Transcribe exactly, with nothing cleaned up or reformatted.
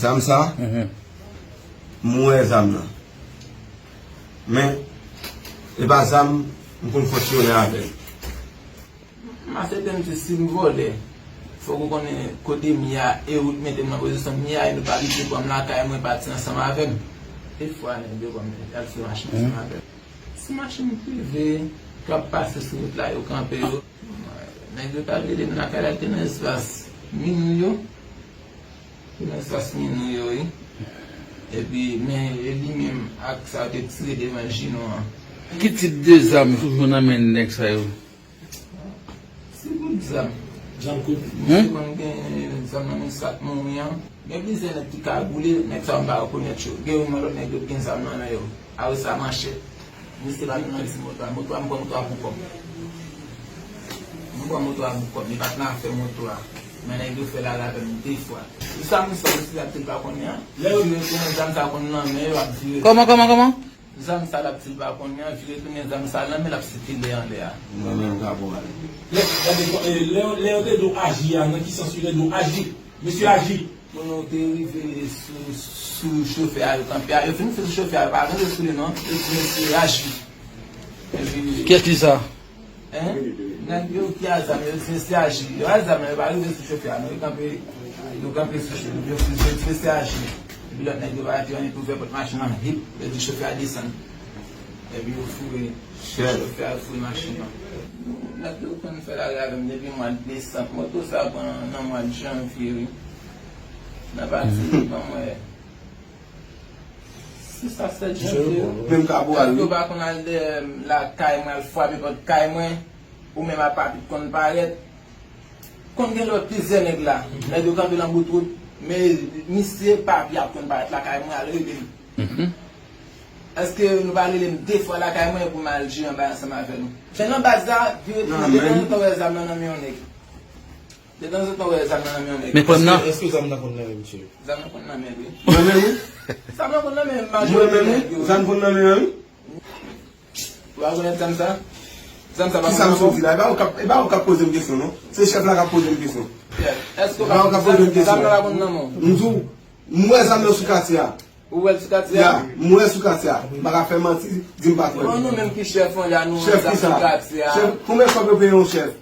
Zam sa, m wè zam nan. Men, e pa zam m konn fonksyone avè l. M aksepte m di si m vòlè, fòk ou konnen kote m ye a, e ou t mete m nan pozisyon m ye a, e nou pa kite pran m lakay mwen pati ansanm avè m. Defwa nèg yo pran m, y al fè machin ansanm avè m. Si machin prive k ap pase sou wout la, yo kanpe yo. Nèg yo t al rele m lakay la, te nan espas minwi yo. Te nan espas minwi yo, wi. Epi, men, e li menm ak sa yo te tire devan Jino an. Ki tip de zam toujou nan men nèg sa yo? Se kout zam. Zam kout. Misye konn gen zam nan men sa k mouri an. Gen plizyè nèg ki kagoule, nèg sa yo m pa rekonèt yo. Gen youn nan lòt nèg yo gen zam nan men yo. Apre sa, manchèt. Misye pa t nan ti moto a. Moto a, m pran moto a pou kò m. M pran moto a pou kò m. Li pa t nan afè moto a. Men nèg yo fè lari avè m de fwa. Sa m santi si l ap di l pa konnen an. Lè yo vire tounen zam sa konn nan men yo ap vire. Kòman, kòman, kòman? Zam sa l ap di l pa konnen an, vire tounen zam sa nan men l ap sikile anlè a. Mwen menm m ka pran l. Lè, gade, lè, lè yo te di w aji a, nan ki sans yo te di w aji? Mesye aji! Moun yo te rive sou, sou chofè a, yo kanpe a, yo fin fè sou chofè a, yo pa kanpe sou li non, yo di mesye aji. Epi kiyès ki di sa? Hein? Nèg yo ki a zam yo di mesye aji. Yo a zam yo pa rive sou chofè a non, yo kanpe, yo kanpe sou chofè, yo di mesye aji. Epi lòt nèg yo pa di anyen, ouvè pòt machin nan, hip, yo di chofè a desann. Epi yo foure, chofè a foure machin nan. Nèg yo konn fè lari avè m depi mwa desam. Moto sa pran nan mwa janvye wi. Nan pati li ban mwen sis a sèt janvye. Menm ka pou al wi. Èske yo pa konn al dèyè lakay mwen, al frape pòt kay mwen? Ou menm a papi t konn parèt. Konn gen lòt plizyè nèg la. Nèg yo kanpe nan bout wout. Men misye papi ap konn parèt lakay mwen al rele m. Èske nou pa rele m de fwa lakay mwen pou m al jwe anba ansanm avè nou? Fè nan baz la, vire tounen, detanzantan wè zam nan nan men yon nèg. Detanzantan wè zam nan nan men yon nèg. Men pran nan. Èske, èske zam nan konn nan men misye? Zam nan konn nan men wi. Mwen menm wi. Zam nan konn nan men majorite nèg yo. Mwen menm wi. Zam konn nan men an wi. Ou pa rekonèt zam sa? Zam sa pa konn nan men w? Kisa m sot di la? E pa ou k ap, e pa ou k ap poze m kesyon non. Se chèf la k ap poze m kesyon. Chèf, èske ou pa konn zam nan pa konn nan men w? M di w, m wè zam nan sou katye a. Ou wè l sou katye a? Ya, m wè l sou katye a. M pa ka fè manti, di m pa t wè l. Bon, nou menm ki chèf an, ya nou wè zam sou katye a. Chèf ki sa? Chèf, konbyen kòb yo peye yon chèf?